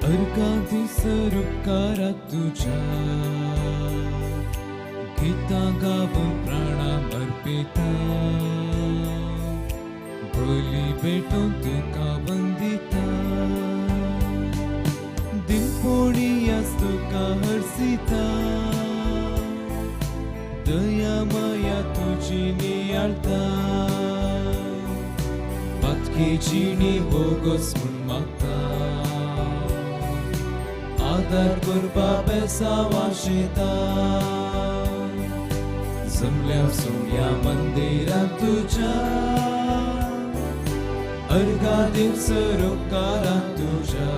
अर्गां दिसर उपकारा तुज्या गितां गावून प्राणां अर्पिता बली भेटून तुका वंदिता दिनपोणियास तुका हरसिता दया माया तुजी नियाळता पातकी जिणी बोगस म्हूण मागता आदार करपा बेसांव आशेता जमल्या सोम्या मंदिरांत तुज्या अर्गां दिवसर उपकारां तुज्या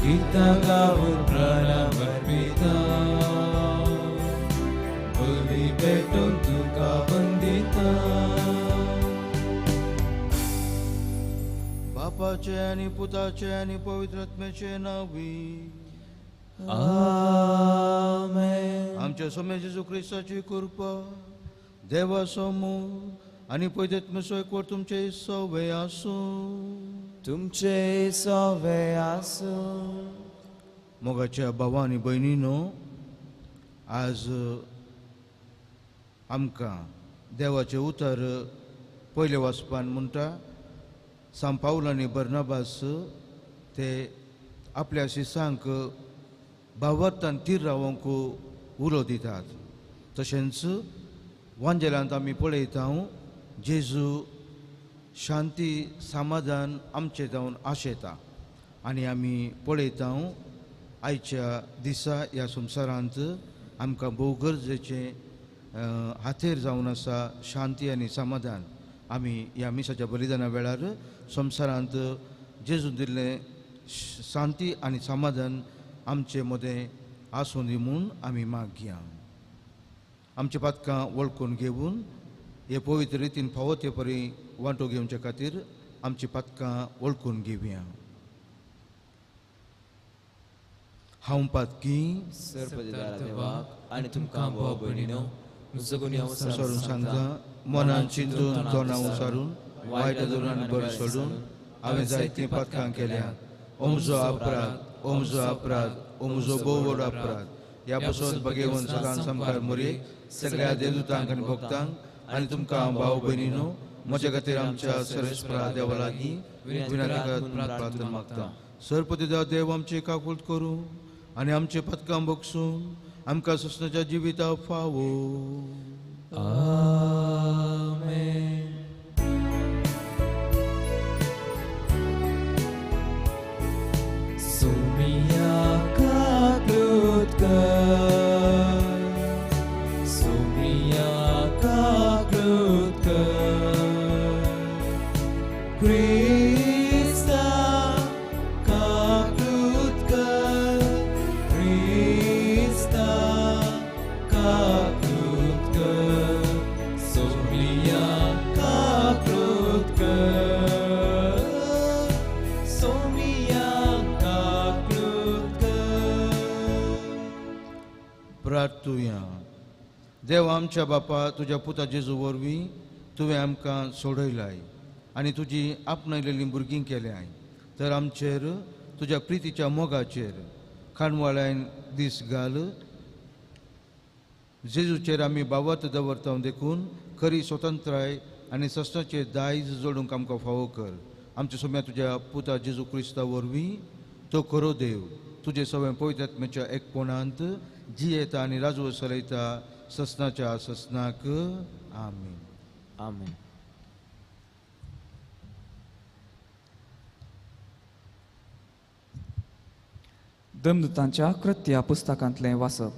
गितां गावून प्राणां अर्पिता बली भेटून तुका वंदिता. बापाचे आनी पुताचे आनी पवित्र आत्म्याचे नांवी आमेन. आमच्या सोम्या जेजू क्रिस्ताची कृपा देवाचो मोग आनी पवित्र आत्म्याचो एकवट तुमचे सवे आसूं. तुमचे सवे आसूं. मोगाच्या भावा आनी भयणीनो, आज आमकां देवाचें उतर पयलें वाचपान म्हणटा सांत पावल आनी बर्नाबास ते आपल्या शिसांक भावार्थान थीर रावंक उलो दितात. तशेंच वांजेलांत आमी पळयता जेजू शांती समाधान आमचें जावन आशेता आनी आमी पळयता आयच्या दिसा ह्या संवसारांत आमकां भोव गरजेचें हातेर जावन आसा शांती आनी समाधान. आमी ह्या मिसाच्या बलिदाना वेळार संवसारांत जेजून दिल्लें शांती आनी समाधान आमचे मदें आसूं दी म्हूण आमी मागया. आमची पातकां वळखून घेवन हे पवित्र रितीन फावो ते परी वांटो घेवचे खातीर आमची पातकां वळखून घेवया. हांव पातकी देवाक आनी तुमकां भाव भयणीनो म्हजो गुन्यांव सारून सांगता, मनान चिंतून तोंडां उसारून वायट धरून आनी बरें सोडून हांवें जायतीं पातकां केल्या. ओ म्हजो अपराध, ओ म्हजो अपराध, ओ म्हजो भोव व्हड अपराध. ह्या पसून भगेवन सदां सामकार मोरयेक सगळ्या देवदूतांक आनी भक्तांक आनी तुमकां भाव भयणीनो म्हज्या खातीर आमच्या सर्वेस्परा देवा लागीं विनंती प्रार्थना मागता. सरपती देव आमची काकूट करूं आनी आमचे पदकां बगसून आमकां ससनाच्या जिविता फावो. आमेन. सोमिया काकृत कर, सोमिया काकृत कर, क्रिस्ता काकृत कर, क्रिस्ता काकृत कर, सोमिया काकृत कर, सोमिया काकृत कर. प्रार्थुया. देव आमच्या बापा, तुज्या पुता जेजू वरवीं तुवें आमकां सोडयलाय आनी तुजी आपणायलेलीं भुरगीं केल्याय, तर आमचेर तुज्या प्रितीच्या मोगाचेर खाणवाळ्यान दीस घाल. जेजूचेर आमी बावत दवरता देखून खरी स्वतंत्राय आनी सस्नाचेर दायज जोडूंक आमकां फावो कर. आमच्या सोम्या तुज्या पुता जेजू क्रिस्ता वरवीं तो खरो देव तुजे सगळें पवित्र आत्म्याच्या एकपणांत जियेता आनी राजवट चलयता ससनाच्या ससनाक. आमेन. आमेन. दमदूतांच्या कृत्या पुस्तकांतलें वाचप.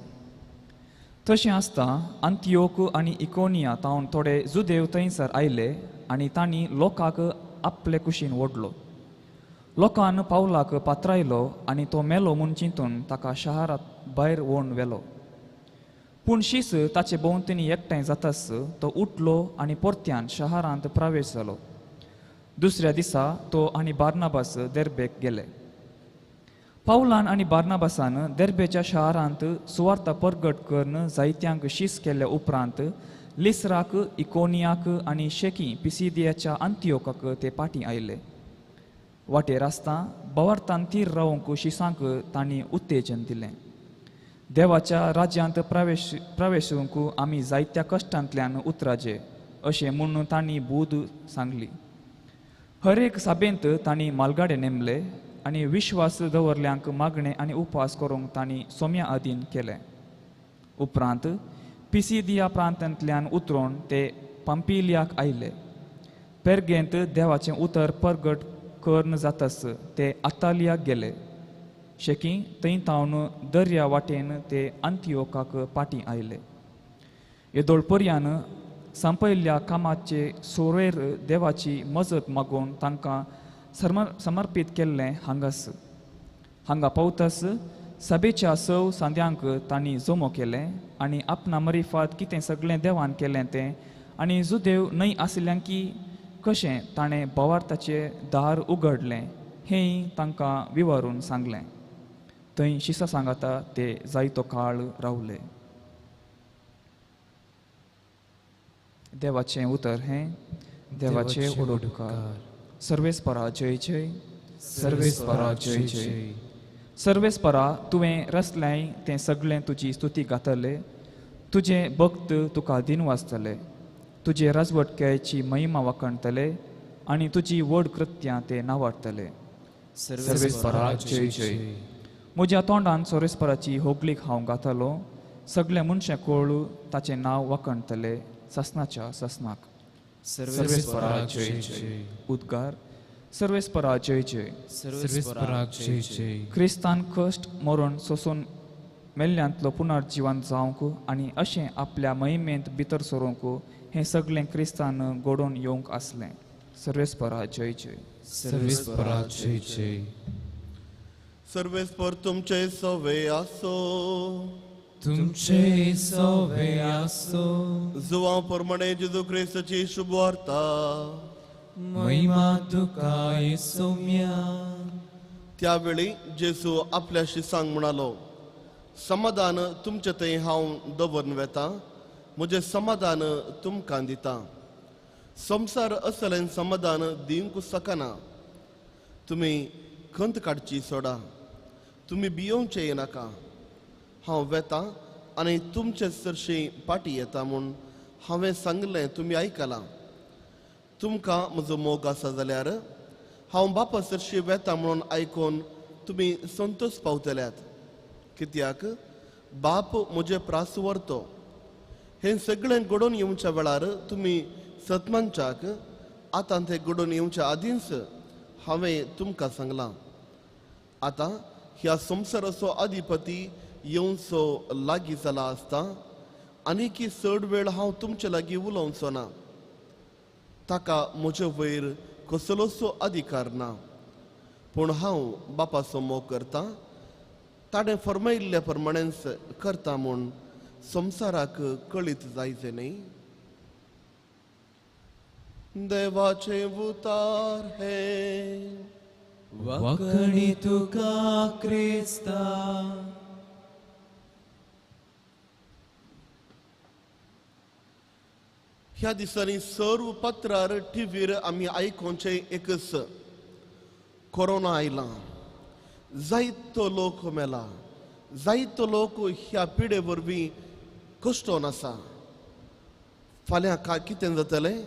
तशें आसता अंतियोक आनी इकोनिया तावन थोडे जुदेव थंयसर आयले आनी तांणी लोकांक आपले कुशीन ओडलो. लोकान पावलाक पात्रायलो आनी तो मेलो म्हूण चिंतून ताका शहरांत भायर ओडून व्हेलो. पूण शीस ताचे भोंवतणी एकठांय जातास तो उठलो आनी परत्यान शहरांत प्रवेश जालो. दुसऱ्या दिसा तो आनी बार्नाबास देर्बेक गेले. पावलान आनी बार्नाबासान देर्बेच्या शहरांत सुवार्ता परगट करून जायत्यांक शीस केल्या उपरांत लिसराक, इकोनियाक आनी शेकी पिसिदियाच्या अंतियोकाक ते पाटी आयले. वाटेर आसता बवार्थान तीर रावंक शिसांक तांणी उत्तेजन दिलें. देवाच्या राज्यांत प्रवेशूंक आमी जायत्या कश्टांतल्यान उतराजे अशें म्हूण तांणी बूद सांगली. हर एक सभेंत तांणी मालगाडे नेमले आनी विश्वास दवरल्यांक मागणें आनी उपास करूंक तांणी सोम्या अधीन केलें. उपरांत पिसिदिया प्रांतांतल्यान उतरून ते पंपिलियाक आयले. पेर्गेंत देवाचें उतर परगट कर्ण जातास ते आतालियाक गेले. शेकी थंय तावन दर्या वाटेन ते अंतियोकाक पाटी आयले. येदोळ पर्यान संपयल्ल्या कामाचे सोरेर देवाची मजत मागून तांकां समर्पीत केल्लें हांगास. हांगा पावतास सभेच्या सव सांद्यांक तांणी जमो केलें आनी आपणा मरिफात कितें सगळें देवान केलें तें आनी जुदेव न्हय आशिल्ल्यान की कशें ताणें बवार्थाचें दार उगडलें हेंय तांकां विवरून सांगलें. थंय शिसा सांगाता ते जायतो काळ रावले. देवाचें उतर हें देवाचें उडोवकार. सर्वेस्परा जय जय, सर्वेस्परा जय जय. सर्वेस्परा तुवें रचलें तें सगळें तुजी स्तुती गातले, तुजें भक्त तुका दिन वाचतले, तुजे राजवटक्याची महिमा वाखणतले आनी तुजी व्हड कृत्यां ते नावाडतले. सर्वेस्परा जय जय. म्हज्या तोंडान सर्वेस्पराची होगलीक हांव गातलो, सगळे मनशां कोळ ताचें नांव वाखणतले ससनाच्या ससनाक. सर्वेस्परा जय जय. उद्गार. सर्वेस्परा जय जय, सर्वेस्परा जय जय. क्रिस्तान कश्ट मरण सोसून मेल्ल्यांतलो पुनर्जिवन जावंक आनी अशें आपल्या महिमेंत भितर सरूंक हें सगळें क्रिस्तान घडोवन येवंक आसलें. सर्वेस्परा जय जय, सर्वेस्परा जय जय. सर्वेस्पर तुमचे सवे आसो, तुमचे सवे आसो. जुवां प्रमाणे जेजू क्रिस्ताची शुभवार्ता. महिमा तुका येसोम्या. त्यावेळी जेजू आपल्या शिसांक म्हणालो, समाधान तुमचे थंय हांव दवरून वेता, म्हजें समाधान तुमकां दिता. संवसार असलें समाधान दिवंक शकना. तुमी खंत काडची सोडा, तुमी भियोवचें नाका. हांव वेता आनी तुमचे सरशी पाटी येता म्हूण हांवें सांगलें, तुमी आयकलां. तुमकां म्हजो मोग आसा जाल्यार हांव बापा सरशी वेता म्हणून आयकून तुमी संतोश पावतल्यात. कित्याक बाप म्हजे प्रास व्हरतो. हें सगळें घडोवन येवच्या वेळार तुमी सतमानच्याक आतां तें घडोवन येवच्या आदींच हांवें तुमकां सांगलां. आतां ह्या संवसाराचो अधिपती येवचो लागीं जाला आसता आनी की चड वेळ हांव तुमचे लागीं उलोवचो ना. ताका म्हजे वयर कसलोसो अधिकार ना, पूण हांव बापाचो मोग करता, ताणें फर्मायिल्ल्या प्रमाणेच करता म्हूण संवसाराक कळीत जायचें न्ही. देवाचें उतार हें वाखणी तुका क्रिस्ता. ह्या दिसांनी सर्व पत्रार टिवीर आमी आयकोवचें एकच, कोरोना आयला, जायतो लोक मेला, जायतो लोक ह्या पिडे वरवीं कश्टोन आसा. फाल्यां काय कितें जातलें,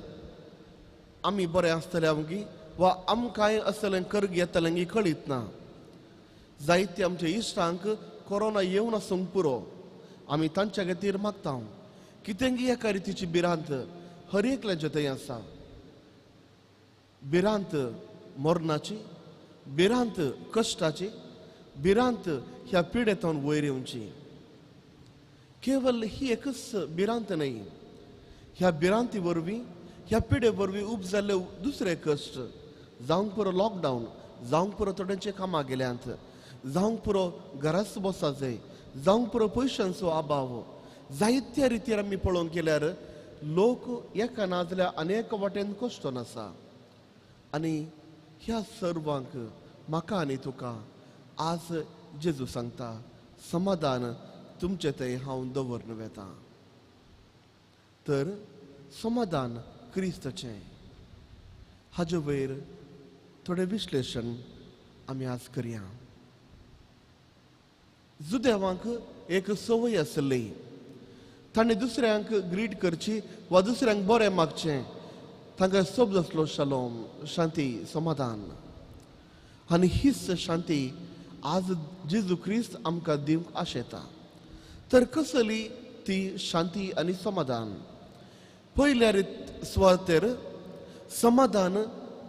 आमी बरें आसतले आमगी वा आमकांय असलें कर्ग येतलें गी कळीत ना. जायते आमच्या इश्टांक कोरोना येवन आसूंक पुरो, आमी तांच्या खातीर मागता. कितेंगी एका रितीची भिरांत हर एकल्याचे थंय आसा. भिरांत मरणाची, भिरांत कश्टाची, भिरांत ह्या पिडेंतल्यान वयर येवची. केवल ही एकच भिरांत न्हय, ह्या भिरांती वरवीं ह्या पिडे वरवीं उब जाल्ले दुसरे कश्ट, जावंक पुरो लॉकडावन, जावंक पुरो थोड्यांचे कामां गेल्यांत, जावंक पुरो घराच बसा जाय, जावंक पुरो पयशांचो अभाव. जायत्या रितीर आमी पळोवंक गेल्यार लोक एका ना जाल्यार अनेक वाटेन कश्टोन आसा. आनी ह्या सर्वांक म्हाका आनी तुका आज जेजू सांगता, समाधान तुमचे थंय हांव दवरून वेता. तर समाधान क्रिस्ताचें, हाजे वयर थोडें विश्लेशण आमी आज करया. जुदेवांक एक संवय आसली, ताणें दुसऱ्यांक ग्रीट करची वा दुसऱ्यांक बरें मागचें. तांकां शब्द आसलो शलोम, शांती, समाधान. आनी हीच शांती आज जेजू क्रिस्त आमकां दिवंक आशेता. तर कसली ती शांती आनी समाधान? पयल्या सुवातेर समाधान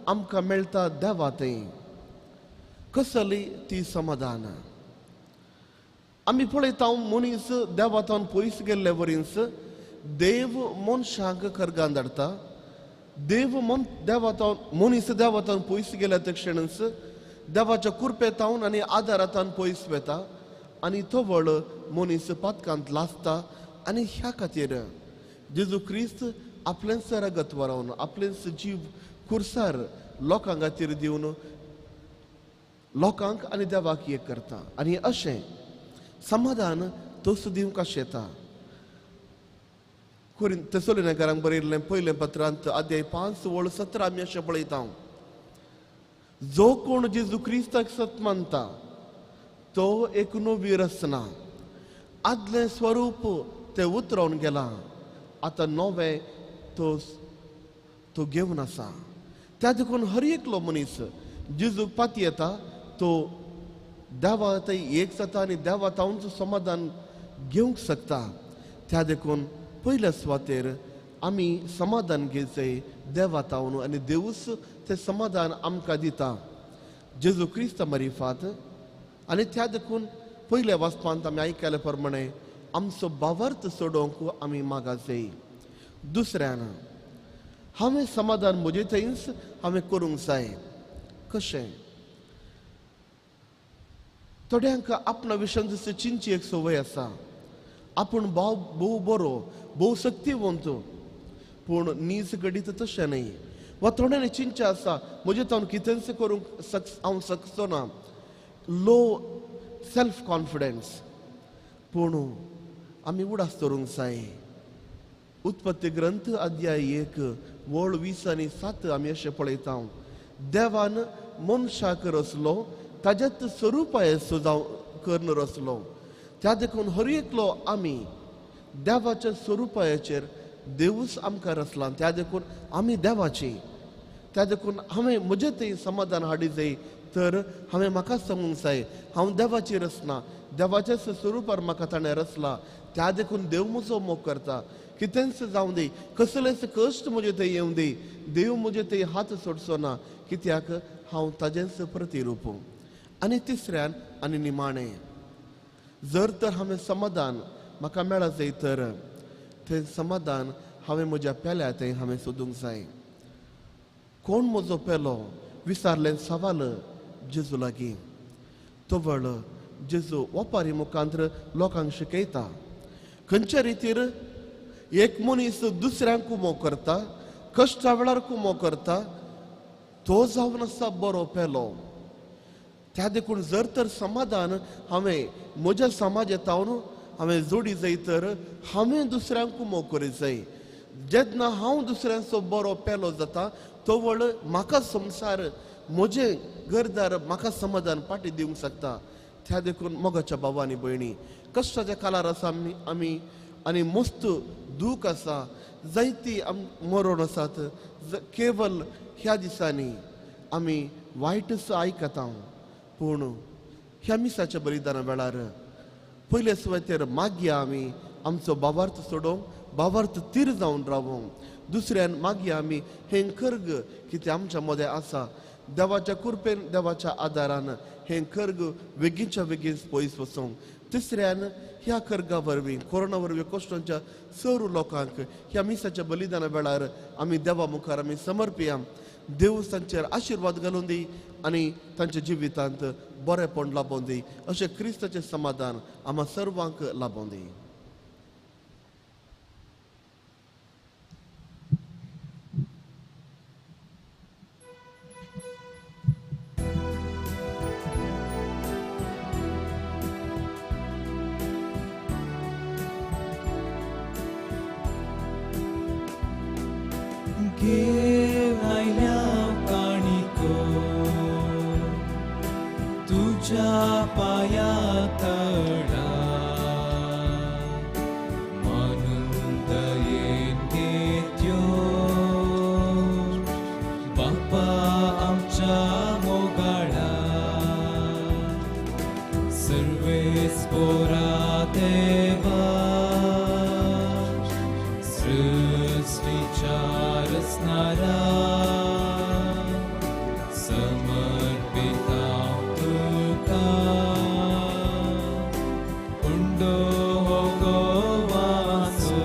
आमकां मेळटा देवा थंय. कसली ती समाधान? आमी पळयता मनीस देवातावन पयस गेल्ले वरींच देव मनशांक खर्गान धाडटा. देव मन देवातावन मनीस देवातावन पयस गेल्या ते क्षणच देवाच्या कुरपेतावन आनी आदारातावन पयस वेता आनी तवळ मनीस पातकांत लासता. आनी ह्या खातीर जेजू क्रिस्त आपलेंच रगत वरोवन आपलेंच जीव कुर्सार लोकां खातीर दिवन लोकांक आनी देवाक एक करता. आनी अशें समाधान तोच दिवंक आशेता. तेसोलिनाकारांक बरयल्लें पयलें पत्रांत अध्याय 5 ओळ 17 आमी अशें पळयता, जो कोण जेजू क्रिस्ताक सत मानता तो एक नवी रचना, आदलें स्वरूप तें उतरावन गेलां, आतां नवें तो तो घेवन आसा. त्या देखून हर एकलो मनीस जेजूक पातयेता तो देवा थंय एक जाता आनी देवा तावंच समाधान घेवंक शकता. त्या देखून पयल्या सुवातेर आमी समाधान घेवचें देवा तावन आनी देवूच तें समाधान आमकां दिता जेजू क्रिस्त मारिफात. आनी त्या देखून पयल्या वाचपांत आमी आयकले प्रमाणे आमचो भावार्थ सोडोवंक आमी मागासय. दुसऱ्यान हांवें समाधान म्हजे थंयच हांवें करूंक जाय. कशें? थोड्यांक आपणा विशयान जशें चिंतची एक संवय आसा, आपूण भाव भोव बरो भोव शक्तिवंत, पूण नीज घडीत तशें न्हय. वा थोड्यांनी चिंतचें आसा म्हजें तावन कितेंच करूंक हांव शकचो ना, लो सेल्फ कॉन्फिडन्स. पूण आमी उडास दवरूंक जाय. उत्पत्ती ग्रंथ अध्याय 1 ओळ 20 आनी 7 आमी अशें पळयता, देवान मनशाक रचलो ताज्याच स्वरुपायसो जावं करून रचलो. त्या देखून हर एकलो आमी देवाच्या स्वरुपाचेर देवूच आमकां रचला. त्या देखून आमी देवाची. त्या देखून हांवें म्हजें थंय समाधान हाडी जाय तर हांवें म्हाका सांगूंक जाय हांव देवाची रचना, देवाच्या स्वरुपार म्हाका ताणें रचला. त्या देखून देव म्हजो मोग करता. कितेंच जावं दी, कसलेंच कश्ट म्हजे थंय येवं दी, देव म्हजे थंय हात सोडचो ना, कित्याक हांव ताजेंच प्रतिरूप. आनी तिसऱ्यान आनी निमाणें, जर तर हांवें समाधान म्हाका मेळत जाय तर तें समाधान हांवें म्हज्या पेल्या थंय हांवें सोदूंक जाय. कोण म्हजो पेलो विचारलें सवाल जेजू लागीं. तवळ जेजू वपारी मुखांत लोकांक शिकयता खंयच्या रितीर एक मनीस दुसऱ्यांक कुमो करता, कश्टा वेळार कुमो करता, तो जावन आसा बरो पेलो. त्या देखून जर तर समाधान हांवें म्हज्या समाजांत हांवें जोडी जाय तर हांवें दुसऱ्यांक कुमो करी जाय. जेन्ना हांव दुसऱ्यांचो बरो पेलो जाता तवळ म्हाका संवसार म्हजें घरदार म्हाका समाधान फाटी दिवंक शकता. त्या देखून मोगाच्या भाव आनी भयणी, कश्टाच्या काळार आसा आमी आनी मस्त दूख आसा, जायती मरण आसात. केवल ह्या दिसांनी आमी वायटच आयकता, पूण ह्या मिसाच्या बलिदाना वेळार पयले सुवातेर मागया आमी आमचो भावार्थ सोडोवंक, भावार्थ तीर जावन रावोंक. दुसऱ्यान मागया आमी हें खर्ग कितें आमच्या मदें आसा देवाच्या कृपेन देवाच्या आदारान हें खर्ग वेगींच्या वेगीन पयस वचोंक. तिसऱ्यान ह्या खर्गा वरवीं कोरोना वरवीं कश्टांच्या सरू लोकांक ह्या मिसाच्या बलिदाना वेळार आमी देवा मुखार आमी समर्पिया. देव तांचेर आशिर्वाद घालून दी आनी तांच्या जिवितांत बरेपण लाबोवन दी. अशें क्रिस्ताचें समाधान आमकां सर्वांक लाबोवन दी. घेवन आयल्या काणिको संवसारा समर्पिता तुका उंडो हो गोवाचो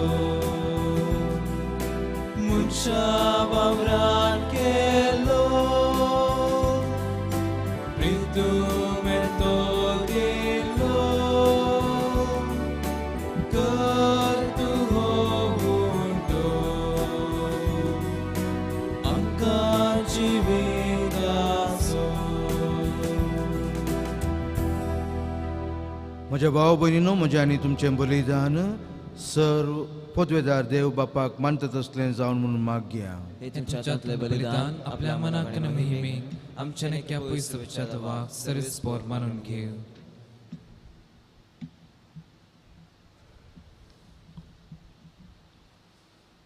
मनशा वावरान केलो प्रितुमे तो गेलो कर तूं हो उंडो आमकां जिविताचो. म्हज्या भाव भयणीनो, म्हजें आनी तुमचें बलिदान सर्व पदवेदार देव बापाक मानता तसलें जावन म्हणून मागया. हे हे तुमच्या तुमच्या हातांतलें बलिदान आपल्या मनाक आनी महिमेक आमच्या नेक्या पयसुच्या देवाक सर्वेस्पोर मानून घेव.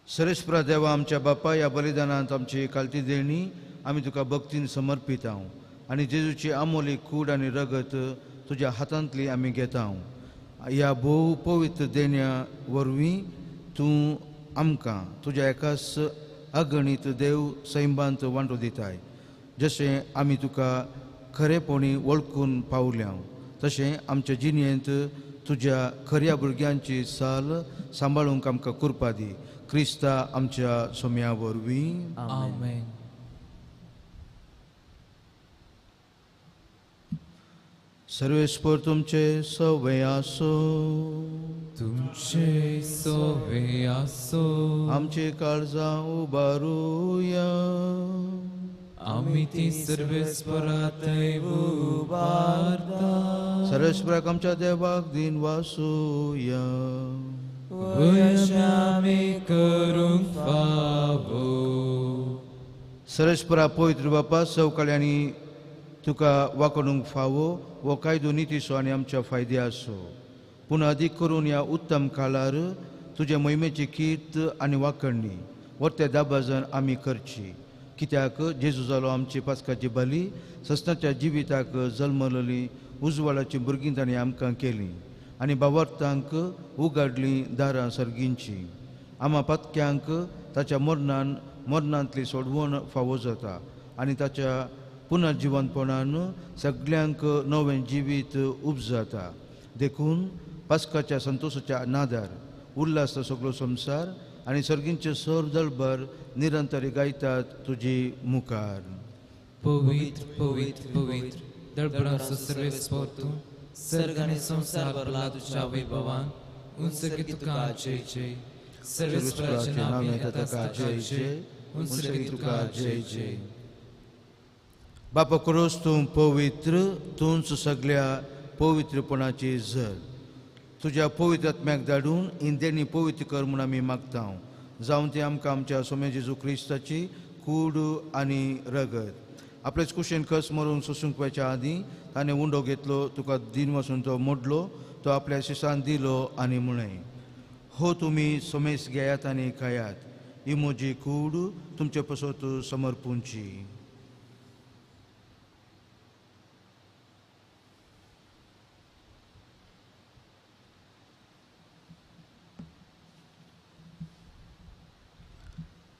सरेस्परा देवा आमच्या बापा, ह्या बलिदानांत आमची कालती देणी आमी तुका भक्तीन समर्पितांव आनी जेजूची आमोली कूड आनी रगत तुज्या हातांतली आमी घेतांव. ह्या भोव पवित्र देण्या वरवीं तूं आमकां तुज्या एकाच अगणीत देव सैंबांत वांटो दिताय. जशें आमी तुका खरेपणी वळखून पावल्या तशें आमच्या जिणेंत तुज्या खऱ्या भुरग्यांची साल सांबाळूंक आमकां कृपा दी. क्रिस्ता आमच्या सोम्या वरवीं. आमेन. सर्वेस्पर तुमचे सवे आसो. तुमचे सोवे आसो. आमचे काळजां उबारुया. आमी ती सर्वेस्परा थंय उबारता. सर्वेस्पराक आमच्या देवाक दिन वासुया. वयशे आमी करूंक फावो. सर्वेस्परा पवित्र बापा, सवकाळ्यांनी तुका वाकडूंक फावो हो कायदो नितीचो आनी आमच्या फायदे आसो. पूण अदीक करून ह्या उत्तम काळार तुजे मोहिमेची कीर्त आनी वाकडणी वर्त्या दाबाजन आमी करची. कित्याक जेजू जालो आमची पास्काची बली, सस्नाच्या जिविताक जल्मलली उजवाडाची भुरगीं ताणें आमकां केली आनी बावर्तांक उगाडली दारां सर्गींची. आमा पातक्यांक ताच्या मरणान मरणांतली सोडवण फावो जाता आनी ताच्या पुनर्जिवनपणान सगल्यांक नवें जिवीत उपजाता. देखून पास्काच्या संतोशाच्या नादार उल्लास सगळो संवसार आनी सर्गींचे सर दळभर निरंतर गायतात तुजी मुखार. पवित्र पवित्र पवित्र दळभराचो सर्वेस्पोर तूं, सर्ग आनी संवसार भरला तुज्या वैभवान. उंचकी तुका जय जय. सर्वेस्पराचें नांव येता ताका जय जय. उंचकी तुका जय जय. बापा क्रोस तूं पवित्र, तूंच सगल्या पवित्रपणाची झर. तुज्या पवित्र आत्म्याक धाडून इंदेणी पवित्र कर म्हूण आमी मागता. जावन ती आमकां आमच्या सोम्या जेजू क्रिस्ताची कूड आनी रगत आपलेच कुशेन खस मरून सोसूंक वयच्या आदीं ताणें उंडो घेतलो, तुका दिन वचून तो मोडलो, तो आपल्या शिसान दिलो आनी म्हळें, हो तुमी सोमेस घेयात आनी खायात, ही म्हजी कूड तुमचे पसत समर्पूंची.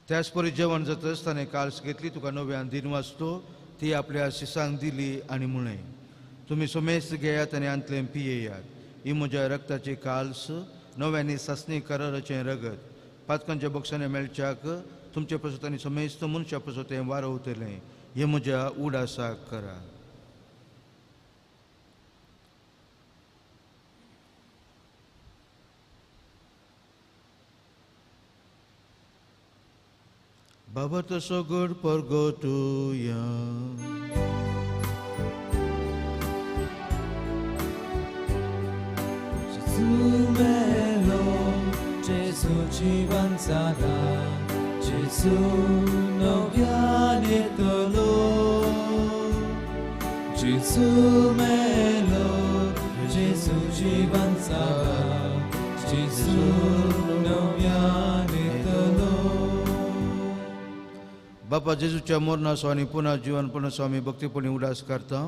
त्याच परी जेवण जातच ताणें काल्स घेतली, तुका नव्यान दिन वाचतो, ती आपल्या शिसांक दिली आनी म्हळें, तुमी सोमेस घेयात आनी आंतलें पियेयात, ही म्हज्या रक्ताची काल्स नव्यानी सासणी कराराचें रगत पातकांच्या बक्षाने मेळच्याक तुमचे पसत आनी समेस्त मनशा पसत हें वारवतलें. हें म्हज्या उडासाक करा. बाबा तसो गोड परगटुया. Gesù melo, Gesù jivan zala, Gesù novyan etolo. Gesù melo, Gesù jivan zala, Gesù novyan etolo. बापा जेजूच्या मरणाचो आनी पुनः जिवनपणाचो आमी भक्तीपणी उडास करता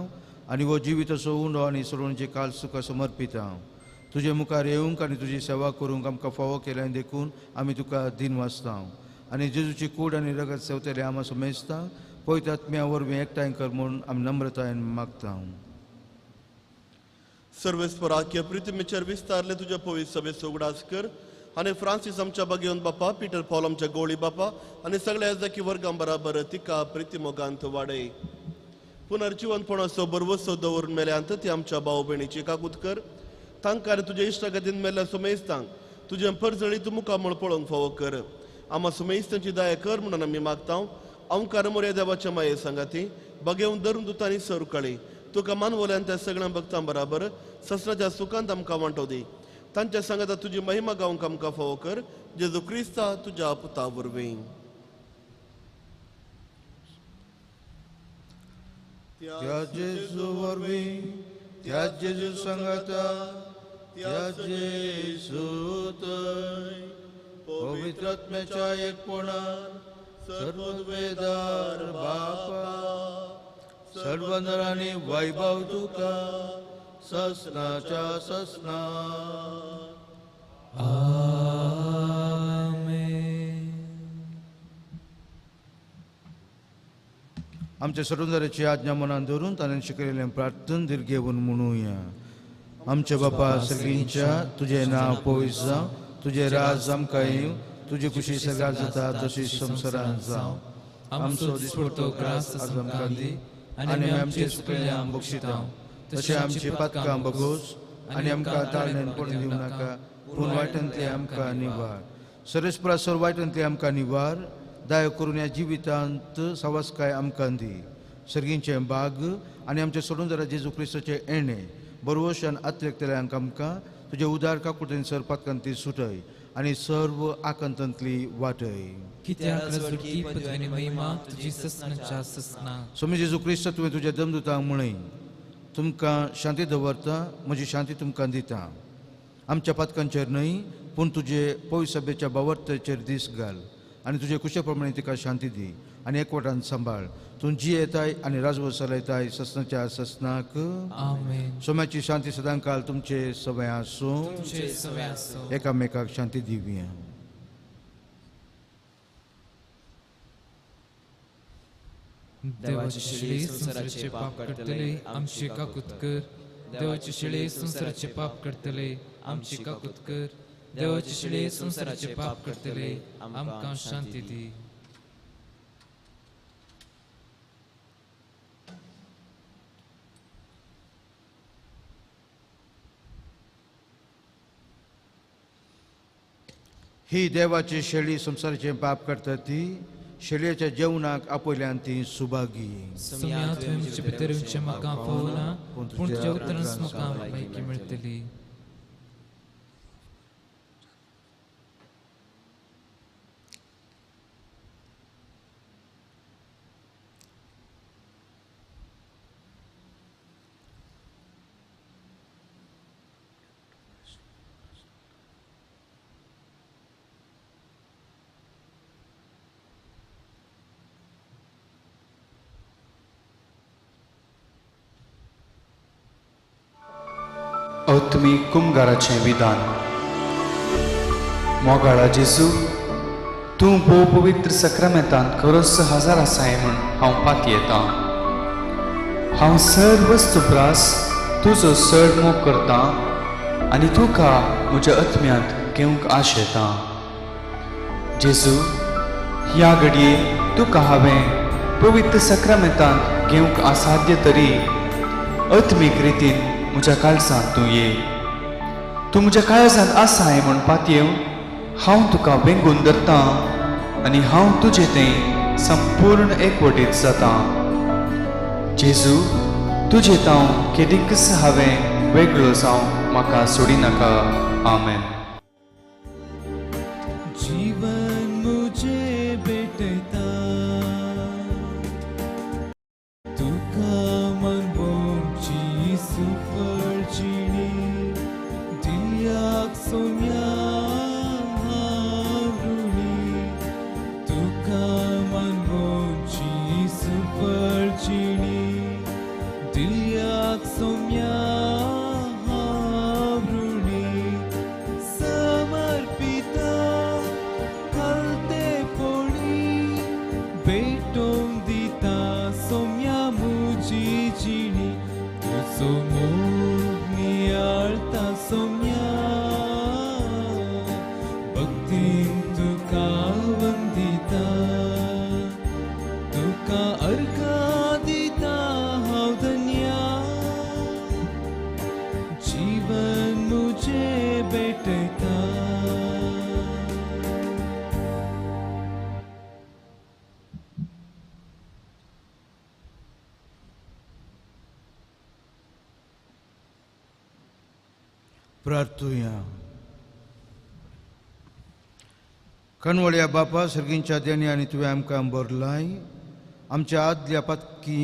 आनी हो जिविताचो उंडो आनी सोडवणेची काल तुका समर्पिता. तुजे मुखार येवंक आनी तुजी सेवा करूंक आमकां फावो केल्यान देखून आमी तुका दिन वाचता आनी जेजूची कूड आनी रगत सेवतले आमा समेजता पवित्र आत्म्या वरवीं एकठांय कर म्हूण आमी नम्रतायेन मागता. सर्वेस्पराक्य प्रितिमेचेर विस्तारले तुज्या पवित्र सभेचो उगडास कर आनी फ्रांसीस आमच्या बागेवन बापा, पिटर पॉल आमच्या गोळी बापा आनी सगळ्या याजकी वर्गां बराबर तिका प्रितिमोगांत वाडय. पुनर्जिवनपणाचो बरवसो दवरून मेल्यांत ती आमच्या भाव भयणीची काकूत कर. तांकां तुज्या इश्टागतीन मेल्ल्या सुमेस्तांक तुजें परजळीत मुखामळ पळोवंक फावो कर. आमा सुमेस्तांची दया कर म्हणून आमी मागता. अंकार मोरया देवाच्या माये सांगाती बगेवन धरून दुतांनी सर कळी तुका मानवल्यान त्या सगळ्या भक्तां बराबर ससनाच्या सुखांत आमकां वांटो दी. तांच्या सांगाता तुजी महिमा गावंक आमकां फावो कर. जेजू क्रिस्ता तुज्या पुता वरवीं. त्या जेजू वरवीं, त्या जेजू सांगाता, त्या जेजू थंय पवित्र आत्म्याच्या एकपणान सर्ववेदार बापा सर्व नरांनी वैभव तुका ससनाच्या ससना. आमेन. आमच्या सरुंदराची आज्ञा मनान धरून ताणें शिकयलें प्रार्थन धीर घेवन म्हणुया. आमच्या बापा सगळींच्या तुजें नांव पवित्र जावं, तुजें राज आमकां येवं, तुजी खुशी सगळ्या जाता तशी संवसारांत जावं. आमचो दिसपडतो ग्रास आज आमकां दी आनी आमचे चुकलें बक्षिता तशें आमची पातकां बगोस आनी आमकां ताळण्यान पडून दिवं नाका, पूण वायटांतलें आमकां निवार. सर्वेस्परा सर वायटांतलें आमकां निवार. दया करून ह्या जिवितांत सावसकाय आमकां दी. सर्गींचें बाग आनी आमच्या सोडून जेजू क्रिस्ताचें येणें बरवशान आत्रेकतल्यांक आमकां तुजे उदार काकुळटेन सर पातकांतली सुटय आनी सर्व आकांतांतली वाटय. स्वामी जेजू क्रिस्त तुवें तुज्या दमदुतांक म्हळें, तुमकां शांती दवरता, म्हजी शांती तुमकां दिता. आमच्या पातकांचेर न्हय पूण तुजे पवित्र सभेच्या बावर्तेचेर दीस घाल आनी तुजे कुशे प्रमाणे तिका शांती दी आनी एकवटान सांबाळ. तूं जी येताय आनी राजवट चलयताय ससनाच्या ससनाक. आमेन. सोम्याची शांती सदांकाल तुमचे सवय आसूं. एकामेकाक शांती दिवया. देवाची शिळे संवसाराचे पाप काडटले आमची काकूत कर. देवाची शिळे संवसाराचे पाप काडटले आमची काकूत कर. देवाची शिळे संवसाराचे पाप काडटले आमकां शांती दी. ही देवाची शेळी संवसाराचे पाप करता ती शेळयेच्या जेवणाक आपयल्यान ती सुभागी. मेळटली. अत्मी कुमगाराचें विधान. मोगाळा जेजू, तूं भोव पवित्र सक्रामेंतांत खरोच हजार आसाय म्हूण हांव पातयेतां. हांव सर्व प्रास तुजो चड मोग करतां आनी तुका म्हज्या आत्म्यांत घेवंक आशेतां. जेजू, ह्या घडये तुका हांवें पवित्र सक्रामेंतांत घेवंक असाध्य तरी आत्मीक रितीन म्हज्या काळजांत तूं ये. तूं म्हज्या काळजांत आसाय म्हूण पातयेवन हांव तुका वेंगून धरतां आनी हांव तुजें तें संपूर्ण एकवटीत जातां. जेजू, तुजें तांव केदीकच हांवें वेगळो जावं म्हाका सोडिनाका. आमेन. जीवन मुझे भेटता तुका मनभोगची सुफळ जिणी दिल्याक सोम्या ऋणी तुका मनभोगची सुफळ जिणी दिल्याक सोम्या ऋणी तुका अर्घा दिता हांव धन्या, जीवन मुझे भेटयता। प्रार्थुया। कणवळ्या बापा, सर्गींच्या देणी आनी तुवें आमकां बरलाय, आमच्या आदल्या पातकी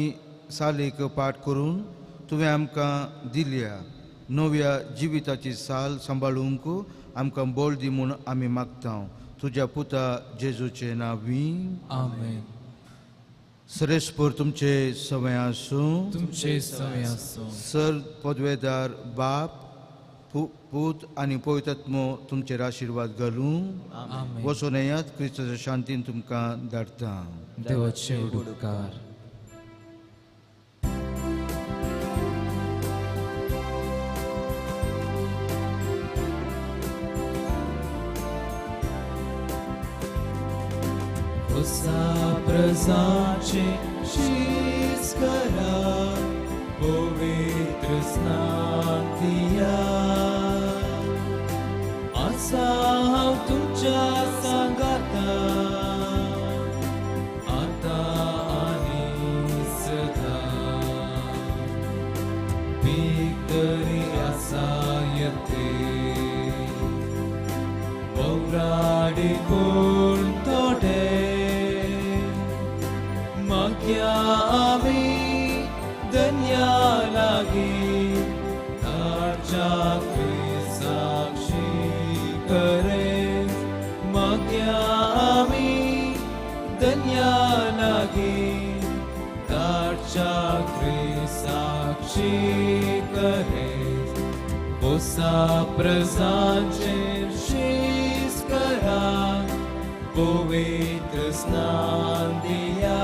सालेक पाठ करून तुवें आमकां दिल्या नव्या जिविताची साल सांबाळूंक आमकां बळ दी म्हूण आमी मागता, तुज्या पुता जेजूचे नांवी, आमेन। सरेस्पर तुमचे सवय आसूं, तुमचे सवय आसूं। सर पदवेदार बाप, पूत आनी पवित्र तुमचेर आशिर्वाद घालूं। वचून येयात, क्रिस्ताच्या शांतीन तुमकां धाडटा। देवाचे उपकार। होसा प्रजाचे शीस करा, पवित्र स्नान दिया। आसा हांव तुमच्या सांगाता, आतां आनी सदां। पीक तरी आसा येते, बोवराडी पूण थोडे, मागया आमी धन्या लागीं, ताच्या साक्षी करे। मागया आमी धन्या लागीं, ताच्या साक्षी करे। बोसा प्रजांचेर शीस करा, पवित्र स्नान दिया।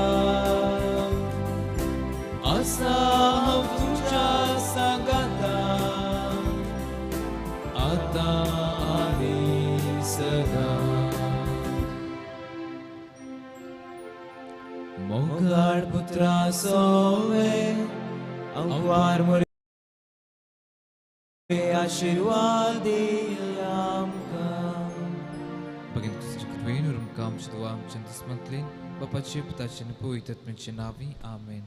आसा हांव तुमच्या सांगाता, आतां आनी सदां। मोगाळ पुत्रा सोवे, अंकवार मोरे आशिर्वाद दी आमकां। भगिनी तुझ्या कृपेन उरमकां आमच्या दुआ आमच्या दुस्मंतलेन बापाचे पुताचे आनी पवित्र आत्म्याचे नांवी, आमेन।